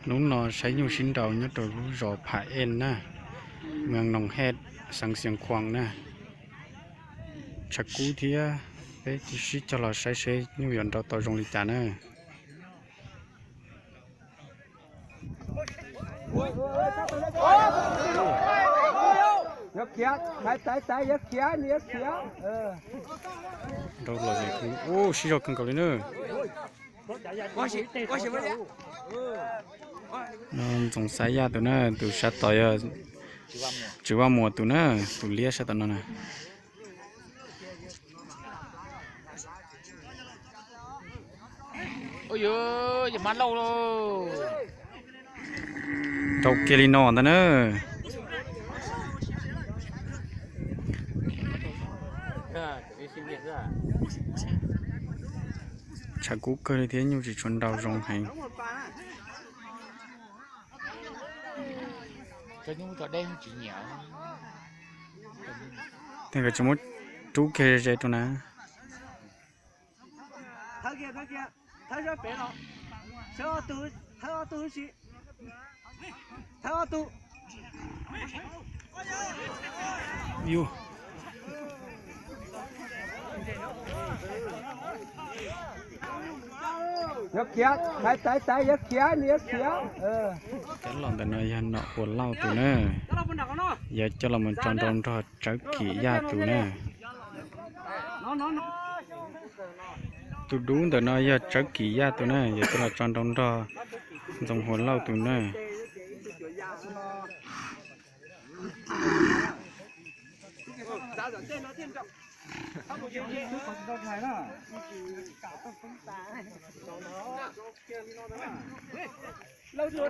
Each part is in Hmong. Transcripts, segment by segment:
Hnub no saib nyuj sib nraus nyob rau lub zos Pham Ej na, moos Noos Hej, xeev Xiav Khuam na. Tshav kub thiab, peb sib cog los saib seb nyuj yuav nraus tau zoo li cas na. Nraus los, ub, sib zog kawg nkaus li na. No Ntxoov Xaiv Yaj tus na, tus sab tod yog Tswv Vaj Muas tus na, tus liab sab tom no na. Rau kiag li no ntag na. Tshav kub kawg li thiab nyuj tsis tshua nraus zoo heev. Tej nkawd tsis muab rub kiag ze rau na. Yuav khiav, tais tais tais, yuav khiav, nws yuav khiav. Cov los ntawm no yog Nom Huas Lauj tus na, yog coj los mus tso nrau nrog Tsawv Kim Yaj tus na. Tus dub ntawm no yog Tsawv Kim Yaj tus na, yog coj los tso nrau nrog Ntxoov Huas Lauj tus na.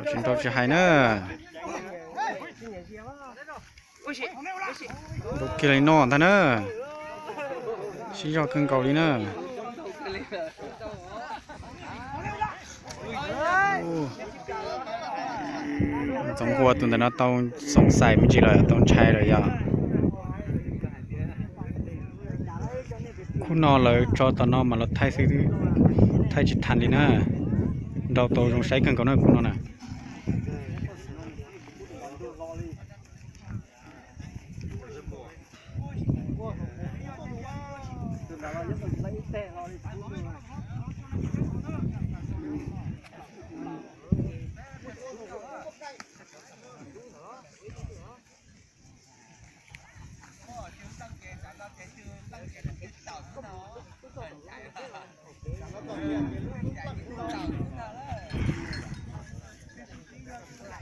Tsis nrau tsis hais na. Nrau kiag li no ntag na. Sib zog kawg nkaus li na. Ntxoov Huas tus ntawm no tau xoom xais me ntsis lawm, tau ntshai lawm yog. Khub no lawv tso tom no mas los thaij xwb, thaij tsis tau li na. Nrau tau zoo saib kawg nkaus na khub no na.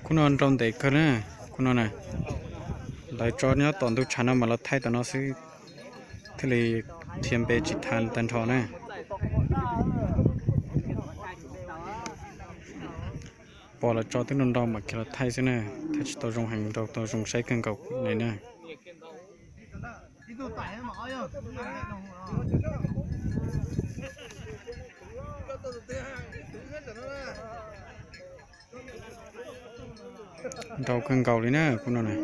Khub no nrau ntev kawg na, khub no na. Lawv tso nyob tom ntug tshav no mas los thaij tom no xwb, thiaj li dhia npe tsis tau tag nrho na. Pom lawv tso twb nrau nrau mam khiav los thaij xwb na, thaij tsis tau zoo heev, nrau tau zoo saib kawg nkaus li na. Nrau kawg nkaus li na khub no na.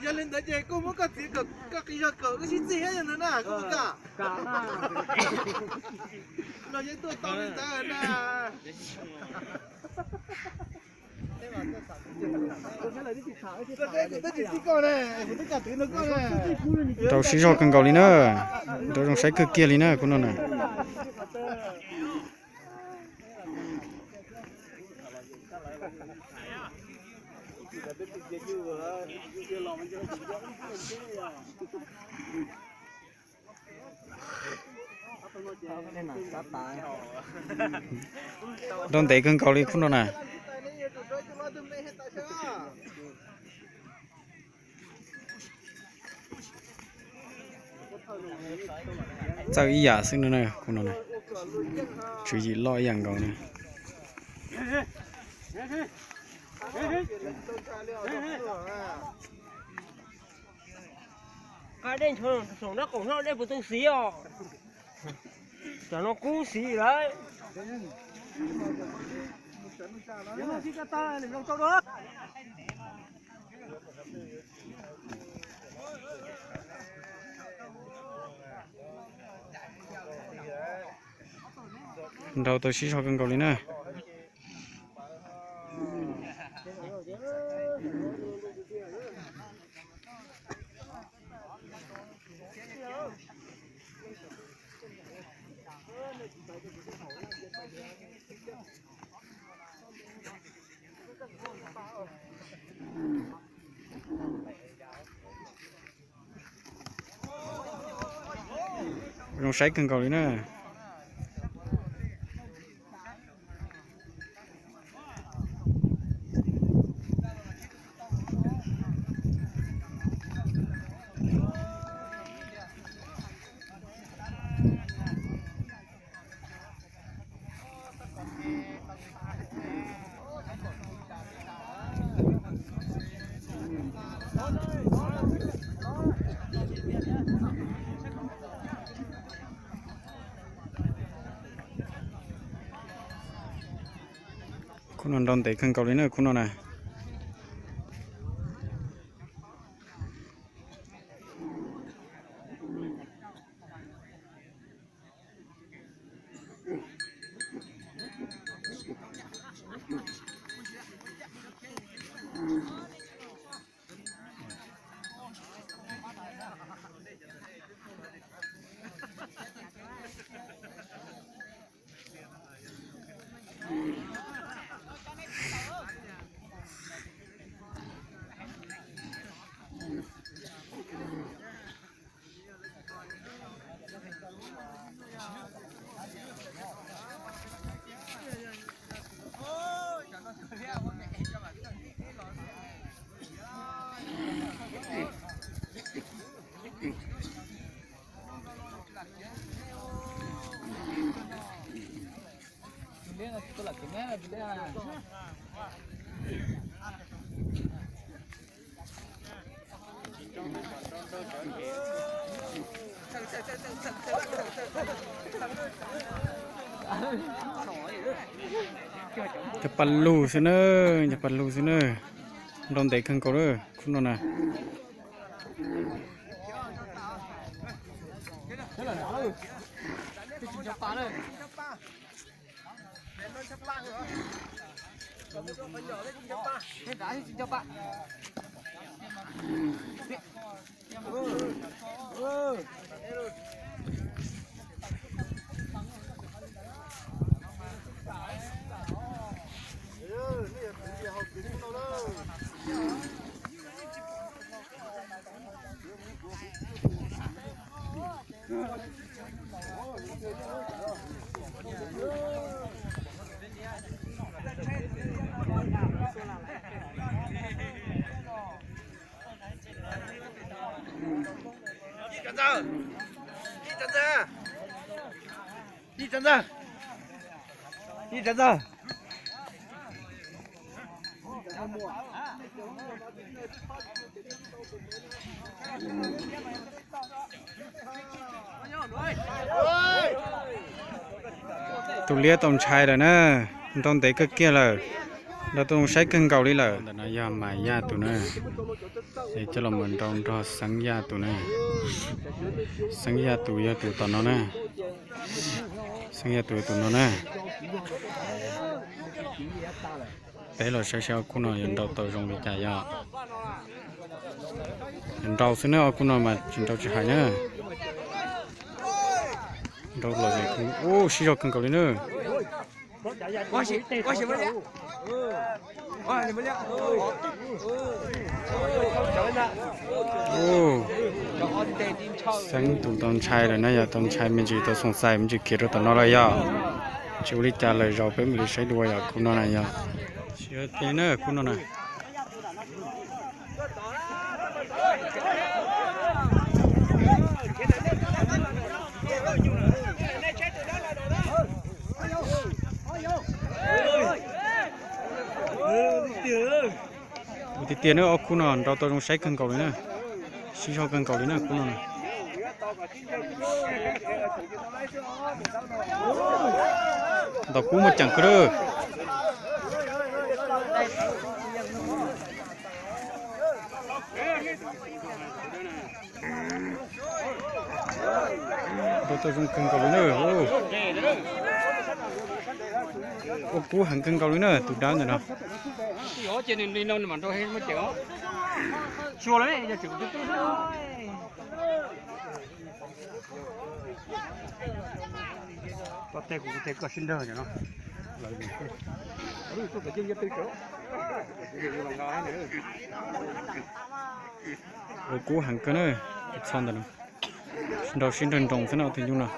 Yog li ntawd ces koj muab koj txiv kom koj qi zog kom koj sib txig thiab yog ntawd na, koj puas kam? Los yeej tuaj tau li ntawd na. Koj teb kuv twb tsis txig koj ne, kuv twb kam twv nrog koj ne. Nrau sib zog kawg nkaus li na, nrau zoo saib kawg kiag li na khub no na. Nrau ntev kawg nkaus li khub no na. Txawj ib yam xwb no na, khub no na. Tswv yim loj ib yam nkaus ne. Nqa dej nchuav saum nraub qaum no dej puas tau xiv os? Cov no kub xiv lawm. Nrau tau sib zog kawg nkaus li na. Zoo saib kawg nkaus li na. Khub no nrau ntev kawg nkaus li na khub no na. Cov pas lug xwb na, cov pas lug xwb na. Nrau ntev kawg nkaus lawm khub no na. Tus liab tau ntshai lawm na, nrau ntev kawg kiag lawm, nrau tau saib kawg nkaus li lawm. Ntawm no yog Mas Yaj tus na, es coj los mus nrau nrog Xeeb Yaj tus na. Xeeb Yaj tus yog tus tom no na. Xeeb Yaj tus yog tus no na. Peb los saib saib ob khub no yuav nrau tau zoo li cas yog. Nrau xwb na, ob khub no mas tsis nrau tsis hais na. Nrau los ub sib zog kawg nkaus li na. Xeeb tus tau ntshai lawm na, yog tau ntshai me ntsis tau xoom xais me ntsis khiav rau tom no lawm yog. Tsis ua li cas lawm, zaum peb mam li saib dua yog khub no na yog. Tsis ua li na khub no na. Tias na, ob khub no nrau tau zoo saib kawg nkaus li na, sib zog kawg nkaus li na khub no. Ntaus kub muaj ceem kawg lawm. Nrau tau zoo kawg nkaus li na. Ua kub heev kawg nkaus li na tus dab ntawm no. Ua kub heev kawg na, txho ntawm no. Nrau sib nrawg nroos xwb na tus nyuj no.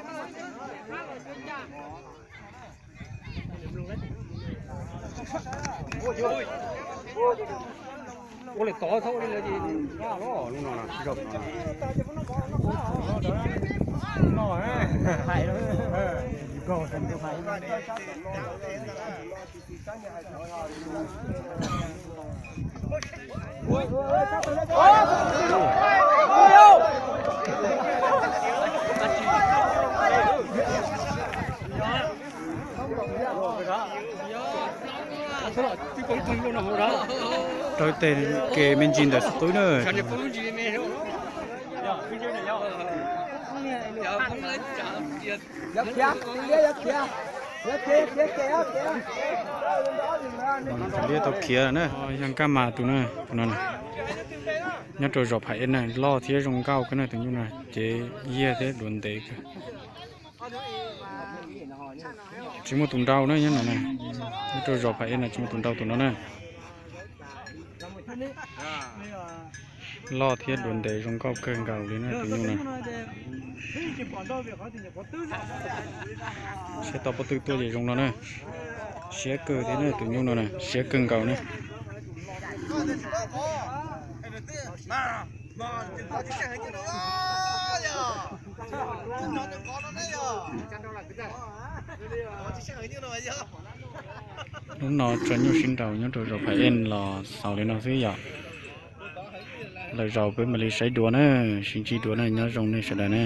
Rau tej kev me ntsis ntawm xub tub na. Liab tau khiav na, yog nkaj mas tus na, tus no na. Nyob rau zos Pham Ej na, loj thiab zoo nkauj kawg na tus nyuj no, cev yiag thiab duav ntev kawg. Tsis muaj tus nrau na nyob no na, nyob rau zos Pham Ej no tsis muaj tus nrau tus no na. Loj thiab duav ntev zoo nkauj kawg nkaus li na tus nyuj no. Siab tau pob tw tuaj ces zoo no na. Siab kawg thiab na tus nyuj no na, siab kawg nkaus na. Hnub no tso nyuj sib nraus nyob rau zos Pham Ej los xaus li no xwb yom. Lwm zaus peb mam li saib dua na, sib ntsib dua na, nyob zoo nej sawv daws na.